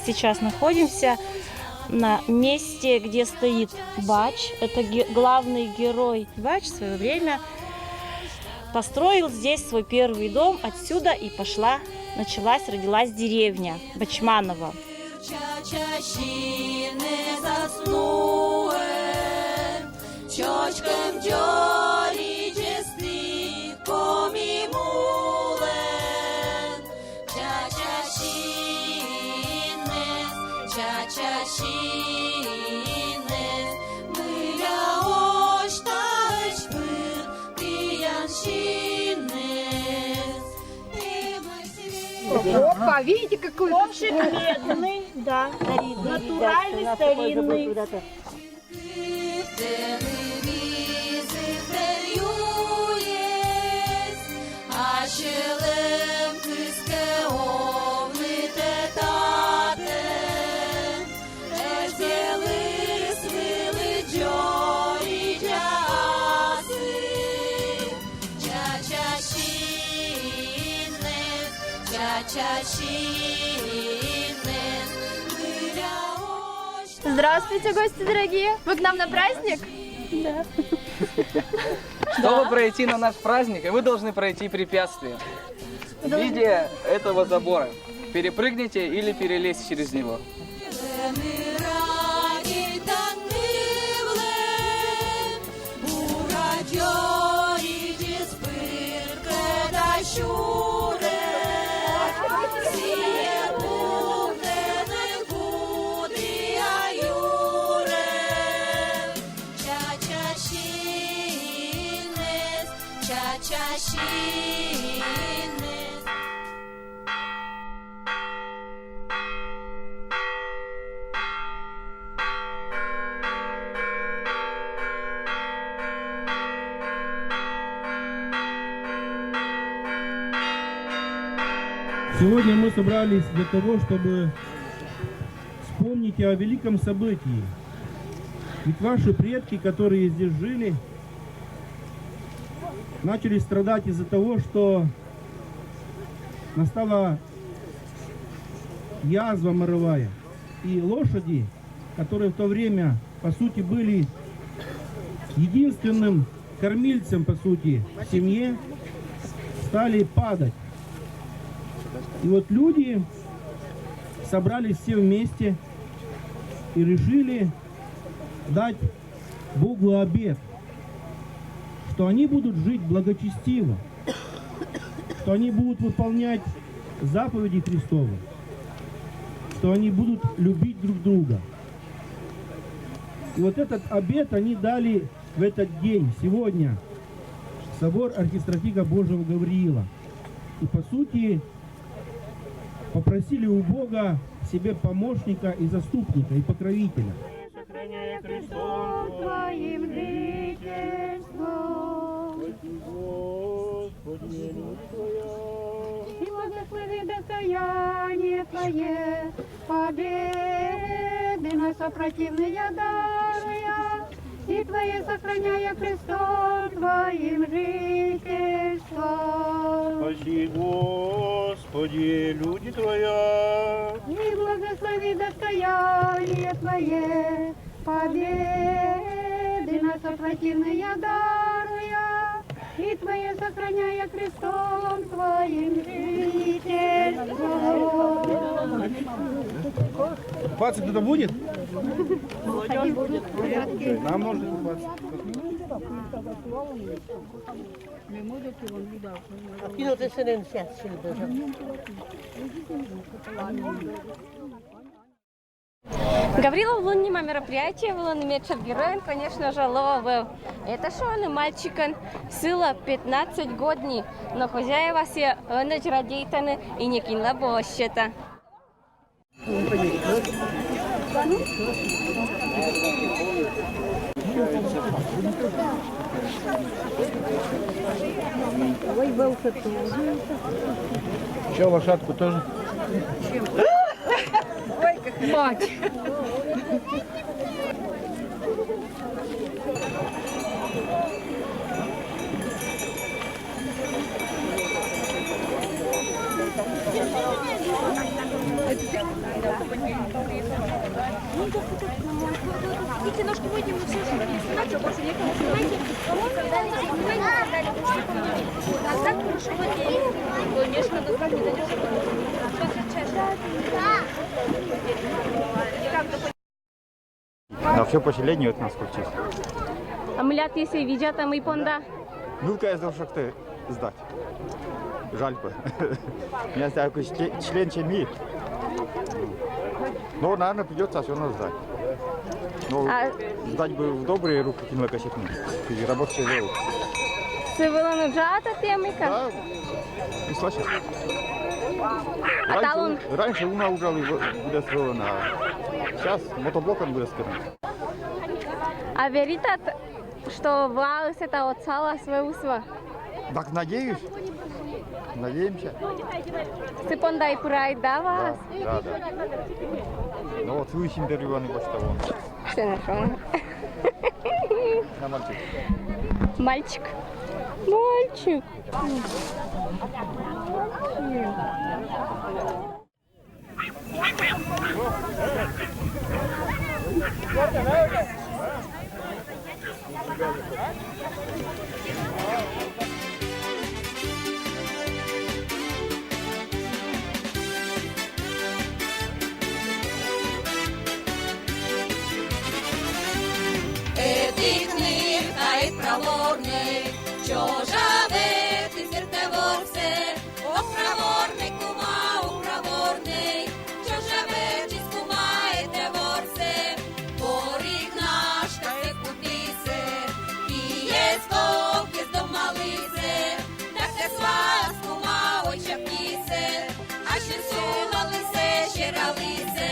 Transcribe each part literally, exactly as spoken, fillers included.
Сейчас находимся на месте, где стоит Бач. Это ге- главный герой. Бач в свое время построил здесь свой первый дом. Отсюда и пошла, началась, родилась деревня Бачманово. Чочкам дёри ӟесты коми мулэн, чача синэз, чача синэз, мыля озьтаысь пыр тӥян синэз. Опа, видите, какой ковшик медный, да, натуральный, старинный. Кыптыны визыт юэз, асьмелэн кыске овны тэ татын, эрзялэсь вылӥ ӟориджа асы, чача синэз, чача синэз, мыля озь. Здравствуйте, гости дорогие! Вы к нам на праздник? Да. Чтобы пройти на наш праздник, вы должны пройти препятствие в виде этого забора. Перепрыгните или перелезьте через него. Сегодня мы собрались для того, чтобы вспомнить о великом событии. Ведь ваши предки, которые здесь жили, начали страдать из-за того, что настала язва моровая. И лошади, которые в то время, по сути, были единственным кормильцем, по сути, в семье, стали падать. И вот люди собрались все вместе и решили дать Богу обет, что они будут жить благочестиво, что они будут выполнять заповеди Христовы, что они будут любить друг друга. И вот этот обет они дали в этот день, сегодня, собор архистратига Божьего Гавриила. И по сути попросили у Бога себе помощника и заступника, и покровителя. Сохраняя Христом Твоим жительством, Господи, и благослови достояние Твое, победы на сопротивные даруя, и Твои сохраняя Христом Твоим жительством. Спаси, Господи, люди Твоя. И благослови достояние Твое, победы на сопротивные даруя, и Твои сохраняя Христом Твоим жительством. Купаться кто-то будет? Нам можно купаться. Откинуть, если не сейчас, сюда. Гаврилов луннима мероприятие вылын мечет героин, конечно же, ловил. Это шоны мальчикан сыла пятнадцать годни, но хозяева все ыныч радейтаны и некинла бощета. Еще лошадку тоже. Мать. Идите, ножки мойте, мы все снимаем, больше некого снимайте. А так хорошо, вот, конечно, до не дойдёшь. Сейчас, сейчас, сейчас. На все поселение вот нас включить. А млят, если видят, а мы понда. Ну, конечно, что ты сдать. Жаль бы. Я знаю, какой чле- член семьи. Но, наверное, придется все равно сдать. Но А- сдать бы в добрые руки кинологосетный. И рабочие дело. Сывылану джата темика. Да, и слышишь. А талон? Раньше уна убрали, будет сделано. Сейчас мотоблоком будет сказано. А веритат, что ваыс это отсала све усва. Так надеюсь. Надеемся. Сыпонда и пырай, да, вас? Да, да, да. Ну вот, слышим переваны почтового. Что нашел? На мальчик. Мальчик. Мальчик. Эдикни тай праворный, чожаве ты серте ворсе, о праворный кума, о праворный, чожаве чис кума эте ворсе, порик наш касе кутисе, киес кокис домалисе, так свас кума очакисе, аши сулалисе, шералисе,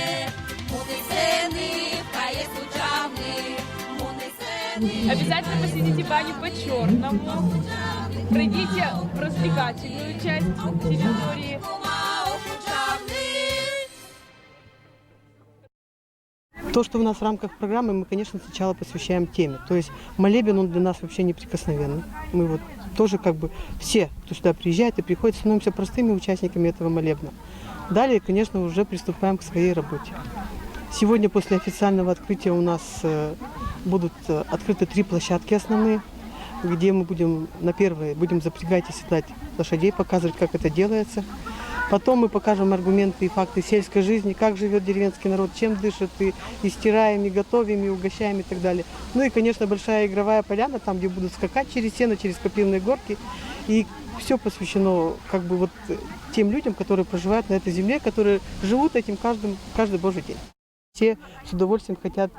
мудисени, каес учавни, мудисени. Обязательно посетите баню по-черному. Пройдите развлекательную часть территории. То, что у нас в рамках программы, мы, конечно, сначала посвящаем теме. То есть молебен, он для нас вообще неприкосновенный. Мы вот тоже как бы все, кто сюда приезжает и приходит, становимся простыми участниками этого молебна. Далее, конечно, уже приступаем к своей работе. Сегодня после официального открытия у нас э, будут э, открыты три площадки основные, где мы будем на первой будем запрягать и седлать лошадей, показывать, как это делается. Потом мы покажем аргументы и факты сельской жизни, как живет деревенский народ, чем дышит, и, и стираем, и готовим, и угощаем, и так далее. Ну и, конечно, большая игровая поляна, там, где будут скакать через сено, через копьевные горки. И все посвящено как бы вот э, тем людям, которые проживают на этой земле, которые живут этим каждым, каждый божий день. Все с удовольствием хотят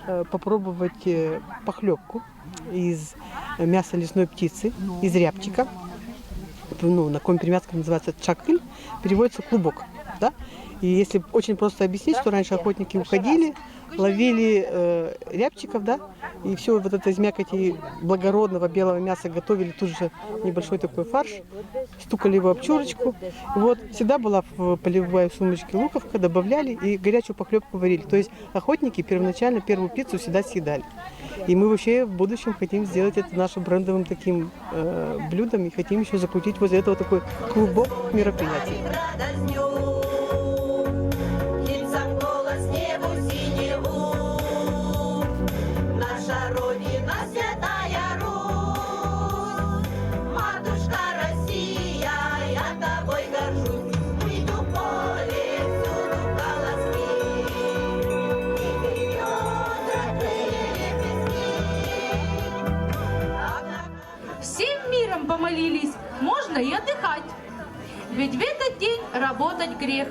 э, попробовать э, похлебку из мяса лесной птицы, из рябчика. Ну, на коми-пермяцком называется чакыль, переводится клубок. Да? И если очень просто объяснить, что раньше охотники уходили, ловили э, рябчиков, да, и все вот это из мякоти благородного белого мяса готовили тут же небольшой такой фарш, стукали его об чурочку. Вот, всегда была в полевой сумочке луковка, добавляли и горячую похлебку варили. То есть охотники первоначально первую пиццу всегда съедали. И мы вообще в будущем хотим сделать это нашим брендовым таким э, блюдом и хотим еще закрутить возле этого такой клубок мероприятий. Наша Родина, святая Русь, матушка Россия, я тобой горжусь. Приду в поле, всюду колоски, и ведёдра крылья пески. Всем миром помолились, можно и отдыхать. Ведь в этот день работать грех.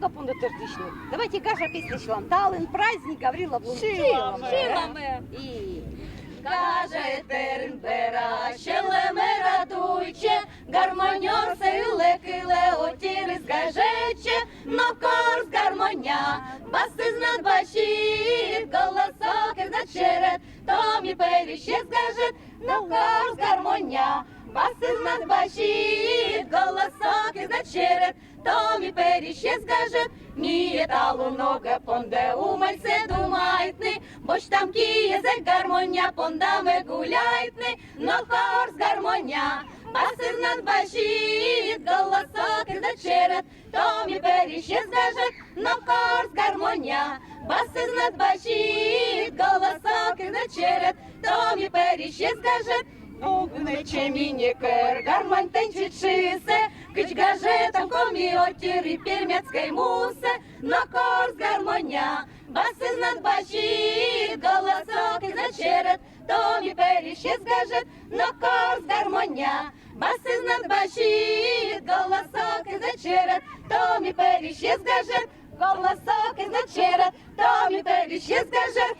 Капунда тыртышны. Давайте Гаша песня сьылам. Талун праздник, Гаврила Блум. Сьылам. Сьылам. И Гажа этерин бера, сьӧлӧмӧй радуйтчӧ, гармонёсӧ ылӧ-кылӧ, отирыс гажӧдчӧ, но корс гармоня бассӧ знат басит, голосӧ кӧ знат серет, то ми пӧрысьӧс гажӧд, но корс гармоня бассӧ знат басит, голосӧ кӧ знат серет, то ми пӧрысьӧс гажӧд. Ми талун огӧ пондӧ умойсӧ думайтны, босьтам киӧ зэв гармоня, пондам гуляйтны, но корс гармоня бассӧ знат басит, голосӧ кӧ знат серет, то ми пӧрысьӧс гажӧд, но корс гармоня бассӧ знат басит, голосӧ кӧ знат серет, то ми пӧрысьӧс гажӧд. Уг нӧ чеми некор гармонь тэнсьыд шыйсӧ, кыдз гажӧдтам коми отир и пермяцкӧй мусӧ, но корс гармоня бассӧ знат басит, голосӧ кӧ знат серет, то ми пӧрысьӧс гажӧд, но корс гармоня бассӧ знат басит, голосӧ кӧ знат серет, то ми пӧрысьӧс гажӧд, голосӧ кӧ знат серет, то ми пӧрысьӧс гажӧд.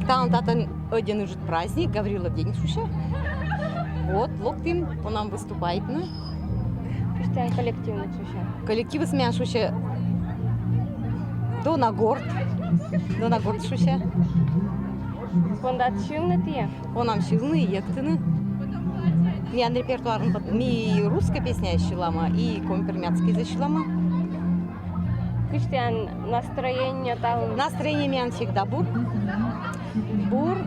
Талун татӧн ӧдйӧ ыджыд праздник, Гаврилов день шусьӧ. Вот, локтім, понам выступайтны. Кыдз тіян коллективныд шусьӧ? Коллективыс миян шусьӧ Дона горд. Дона горд шусьӧ. Пондад сьывны тіян? Понам сьывны и йӧктыны. Миян репертуарын пот-, ми русскӧй песняяс сьылам, и коми-пермяцкӧйяс сьылам. Кыдз тіян настроение талун? Настроение миян всегда бур. Бур.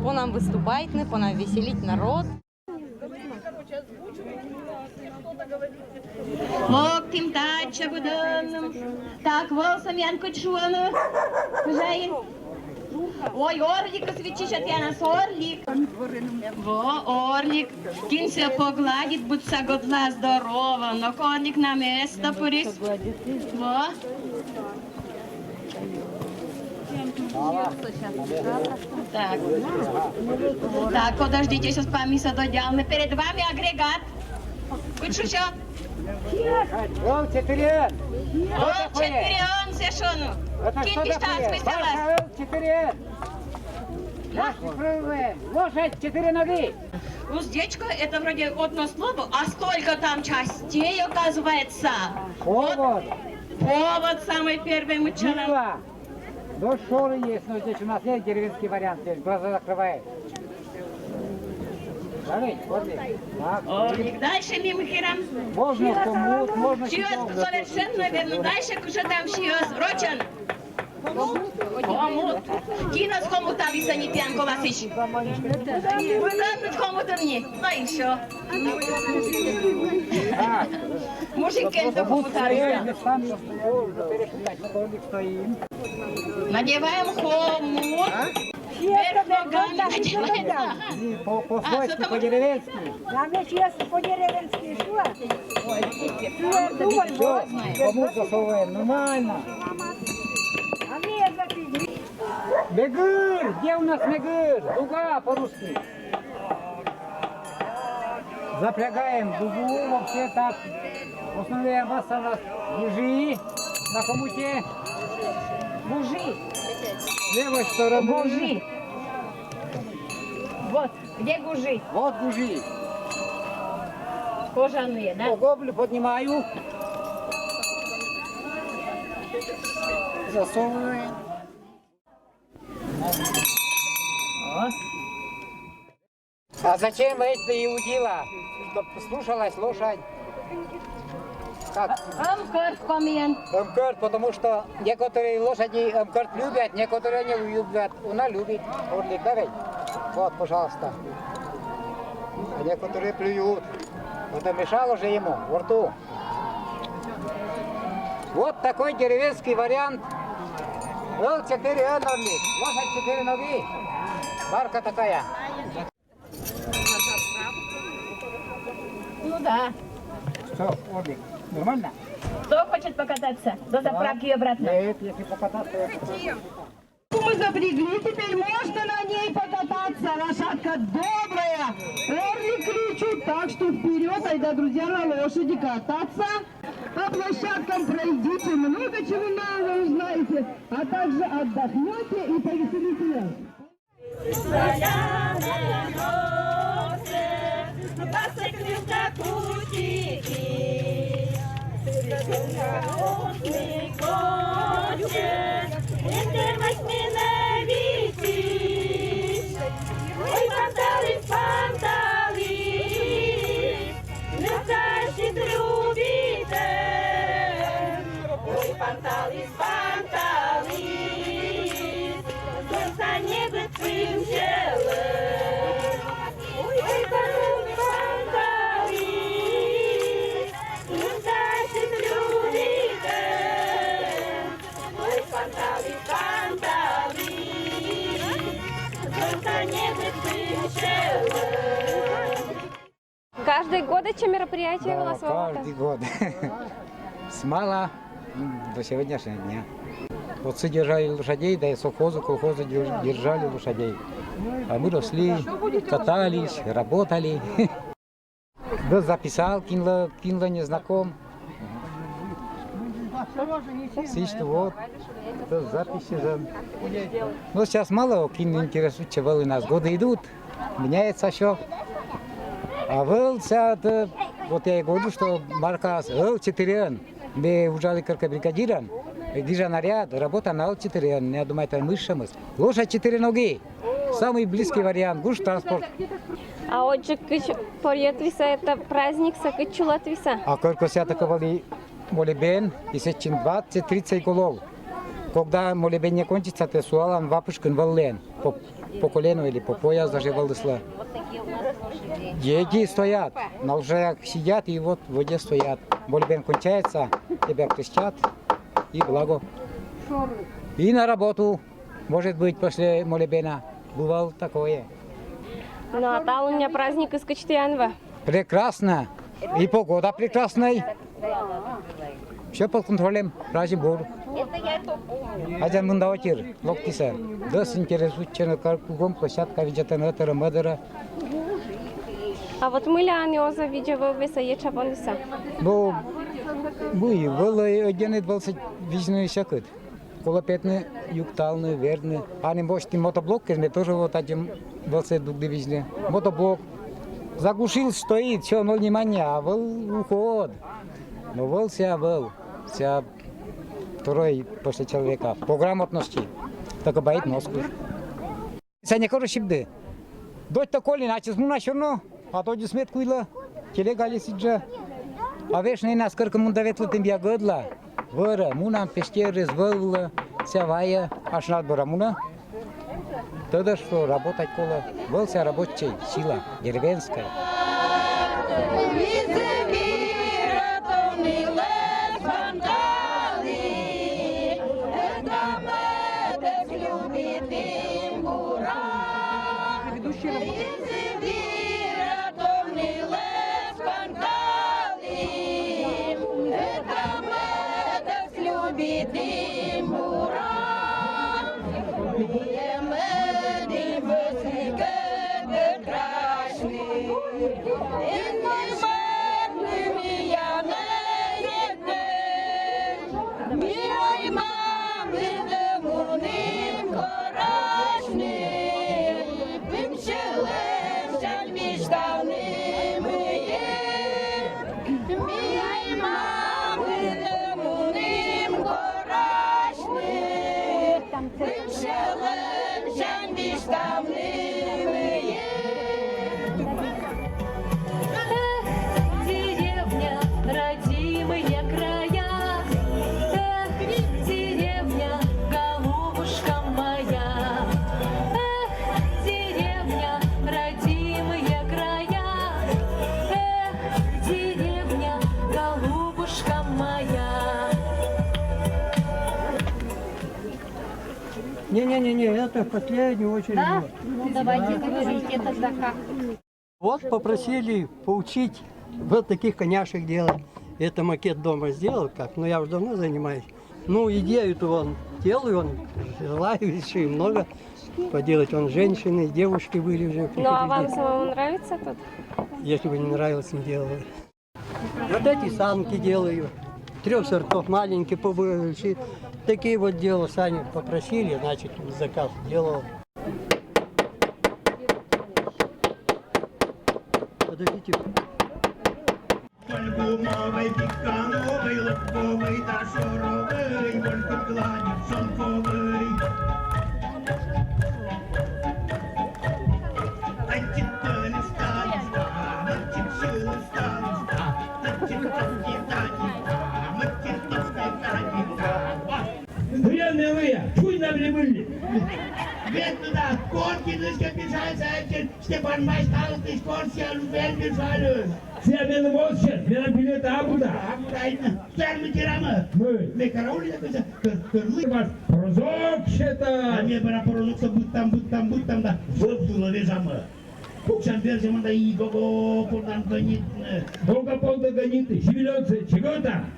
Понам выступайтны, понам веселить народ. Локтім татчӧ быдӧнным. Так, вӧлсӧ миян кыдз шуӧны? Жаин. Ой, орликыс виччысьӧ тіянӧс, орлик. Во, орлик. Кинсӧ погладит, быдса годла, здорово. Но орлик на место пырис. Во. Так. Так, подождите, сейчас памиса додялны. Перед вами агрегат. Кыдз шусьӧ? Ӧл четыре ӧн. Ӧл четыре ӧн, сэтшӧм. Кин пиштас, мисалас. Ӧл четыре ӧн. Лошадь четыре ноги. Уздечка, это вроде одно слово, а столько там частей оказывается. Повод. Вот повод самый первый мы читаем. Сила. Дождь, шоры есть, но здесь у нас есть деревенский вариант, здесь глаза закрывает. Давай, вот здесь. Так. О, и дальше мимо херам. Можно хомут, можно чего, совершенно верно. Дальше кыдз там чего, рочӧн. Хомут. Кинас хомутӧ висьталӧ, тіян коласьыс. Быдӧнныд хомутӧн ни. Ну и всё. Мужик кем-то хомутӧ висьталӧ. Надеваем хомут. Вверх ногами. И по, по-свойски, по-деревенски. Нам ведь если по-деревенски шуа. Ой, всё, хомут засовываем, нормально. А мне это фигня. Мегыр! Где у нас мегыр? Дуга по-русски. Запрягаем дугу вообще так. Основная масса у нас гужи на хомуте. Гужи. С левой стороны. Гужи. Вот, где гужи? Вот гужи. Кожаные, да? О, гоблю поднимаю. Засовываем. А зачем эти удила? Чтоб слушалась лошадь. Как? Ӧмкӧрт комиӧн. Ӧмкӧрт, потому что некоторые лошади ӧмкӧрт любят, некоторые не любят. Она любит. Орлик, давай. Вот, пожалуйста. А некоторые плюют. Это мешало же ему во рту. Вот такой деревенский вариант. Ӧл четыре ӧн, орлик. Лошадь четыре ноги. Барка такая. Ну да. Что, орлик, нормально? Кто хочет покататься? До заправки и обратно. Нет, если покататься, я покатаюсь. Мы запрягли, теперь можно на ней покататься. Лошадка добрая. Орлик кричит. Так что вперед, айда, друзья, на лошади кататься. По площадкам пройдите, много чего нового узнаете, а также отдохнете и повеселитесь. Каждый год эти мероприятия у Да, вас в Алатау? Каждый год. С мала м, до сегодняшнего дня. Вот все держали лошадей, да и совхозы, колхозы держ- держали лошадей. А мы росли, катались, работали. Да записал, кинло, кинло не знаком. Сишь вот, да записи же. Ну, сейчас мало кин интересуется, валы нас годы идут, меняется все. А выл сяд, вот я и говорю, что маркас выл четыре. Ме ужали кырка бригадиром, гижа наряд, работа на выл четыре. Я думаю, это мышамыз. Лошадь четыре ноги. Самый близкий вариант, гуш транспорт. А отже, кыч порьет виса это праздник, са кыч чулат виса? А кырка сяд такого валы молебен, и сечин двадцать-тридцать голов. Когда молебен не кончится, ты суалан вапышкин валлен. По, по колено или по пояс даже валдысла. Дети стоят, на лошадях сидят и вот в воде стоят. Молебен кончается, тебя крестят и благо. И на работу, может быть, после молебена. Бывало такое. Ну, а талуння праздник искычтыянва? Прекрасно. И погода прекрасная. Все под контролем. Праздник бур. Азян мында отир, локтиса. Дас интересует, чена кар кругом площадка виджатана, тара мадара. А вот мыля ани оза виджа выл веса еча вон виса? Ну, мы, вылы, оденет вылсы вижны всякыт. Колопетны, юкталны, верны. Ани бошти мотоблок, кезме тоже вот один вылсы дугды вижны. Мотоблок. Заглушил, стоит, все, ноль внимания, а выл уход. Но выл ся выл, ся второй после человека. По грамотности. Только боит носку. Ся не короче бды. Дочь-то коли, начес муна всё равно, а то дисмет куйла, телега лисиджа. А вешней нас кырка мунда ветлы тым ягодла. Вара, мунам пештеры, звылла, ся вая, ашнат бара муна. Тогда что, работать коло, выл ся рабочий, сила, деревенская. Деревня, родимые края, эх, деревня, голубушка моя. Эх, деревня, родимые края, эх, деревня, голубушка моя. Не-не-не, это в последнюю очередь. Да? Ну, давайте говорите тогда как. Вот попросили поучить вот таких коняшек делать. Это макет дома сделал, как, но я уже давно занимаюсь. Ну, идею-то он делаю, он желающий много поделать. Он женщины, девушки были уже, ну, а вам приходили. Самому нравится тут? Если бы не нравилось, не делал. Вот эти санки делаю. Трех сортов, маленькие, побольше. Такие вот делал, сами попросили, значит, заказ делал. Подождите. Фольгумовый, пикановый, лобковый, дошоровый, волька, гладит, шелковый. Аттитали стали, аттит силы стали, аттит тоски тани, аттит тоски тани. Хрен милые, чуй на были. Ведь туда корки дышка бежали, Степан Майсталович, корки, а любель бежали. Сен мени мосчен, менам билет абуда. Абуда айна. Сен ми тирама. Мы. Ме караулина кыса, кыр-, кырлы. Бас прозок шета. А ме бара прозокса быттам, быттам, быттам да. Вот было вежама. Пуксан бержаманда и го-го, курдан гонитны. Ога полда гонитны, шевелёнцы, чего там?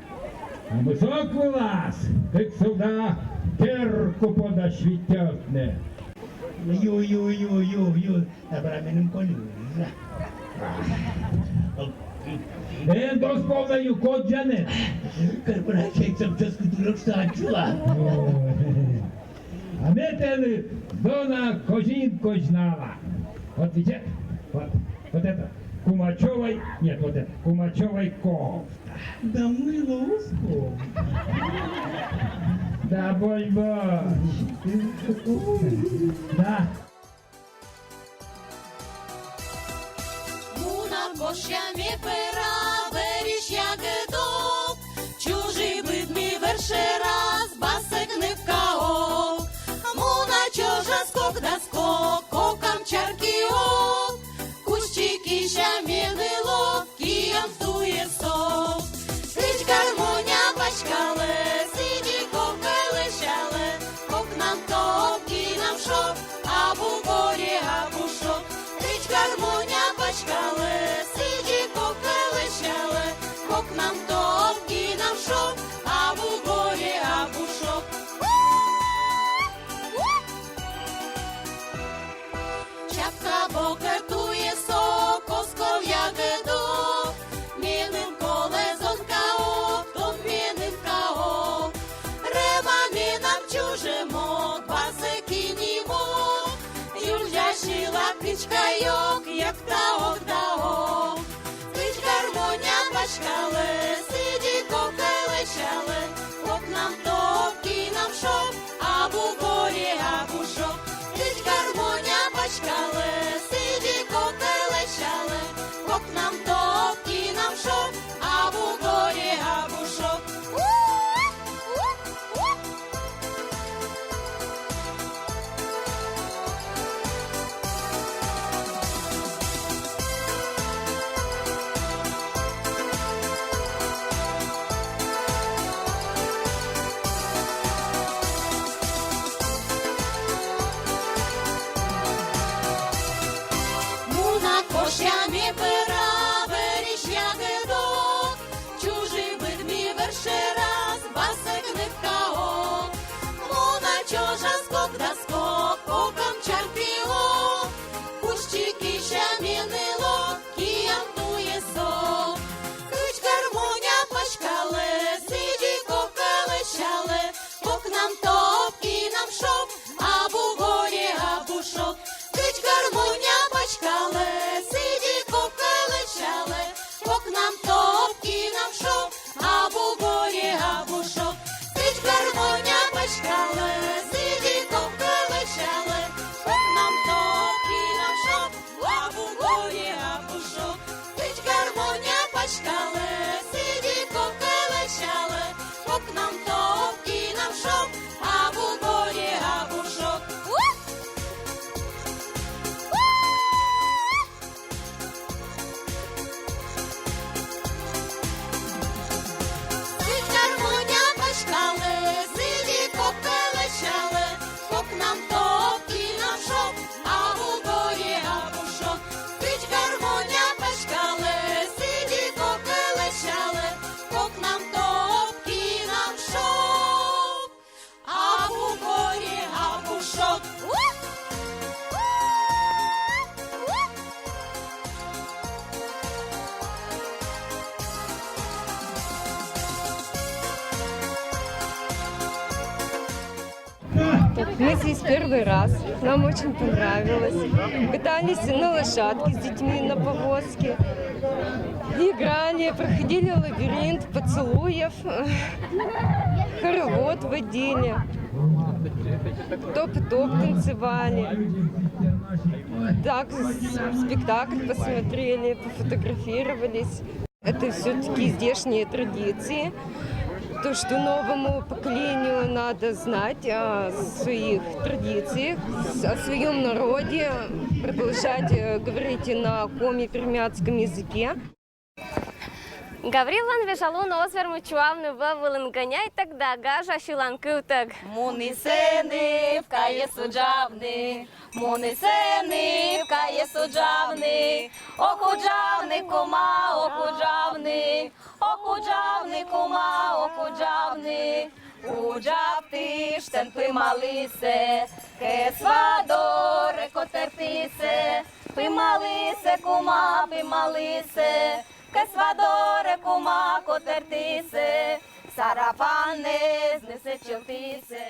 А мысок вылаз, как сюда, перку подошвитётны. Ю, ю, ю, ю, ю. Абра меным конюжа. Эн дос полна ю, кот джанет. Корпорация сам чёску дурак сачула. А ме тэныд дона козин козьнала. Вот видите? Вот, вот это. Кумачёвой, нет, вот это. Кумачёвой кофта. Да мыло узко. Да, бой-бой. Да. Муна кошъя ме пӧра вӧрысь ягӧдок, чужи быдми вӧр шӧрас басӧк нывкаок. Муна чужас кок дас кок, кокам чаркиок, кузь чикися ме нылок, киям туесок. Кыдз гармоня паськалӧ, сідзи кокӧ лӧсялӧ, кокнам ток, кинам шок, абу горе, абу шок. Кыдз гармоня паськалӧ, сідзи кокӧ лӧсялӧ, кокнам ток, кинам шок, абу горе, абу шок. Чапка бокӧ туесок, оз ков ягӧдок, меным колӧ зонкаок, тон меным каок. Рӧма менам чужӧмок, басӧ кинимок, юльдза сьылӧ кыдзкаок, йӧктаок да ок. Кыдз гармоня паськалӧ, сідзи кокӧ лӧсялӧ, кокнам ток, кинам шок, абу горе, абу шок. Кыдз гармоня паськалӧ, сідзи кокӧ лӧсялӧ, кокнам ток, кинам шок, абу горе, абу шок. Мы здесь первый раз, нам очень понравилось. Катались на лошадке с детьми на повозке. Играли, проходили лабиринт поцелуев, хоровод водили, топ-топ танцевали. Так, с- спектакль посмотрели, пофотографировались. Это все-таки здешние традиции. То, что новому поколению надо знать о своих традициях, о своем народе, продолжать э, говорить на коми-пермяцком языке. Гавриллан вежалун оз вермы чуавны вӧвлын гӧняйтӧг да гажа сьылан кывтӧг. Муні сэні, кайӧ суджавны, муні сэні, кайӧ суджавны. Ок уджавны, кума, ок уджавны, ок уджавны, кума, ок уджавны. Уджавтыштӧн пымалісӧ, кӧсва дорӧ котӧртісӧ. Пымалісӧ, кума, пымалісӧ, кӧсва дорӧ, кума, котӧртісӧ. Сарафаннас нӧ сэтчӧмтісӧ.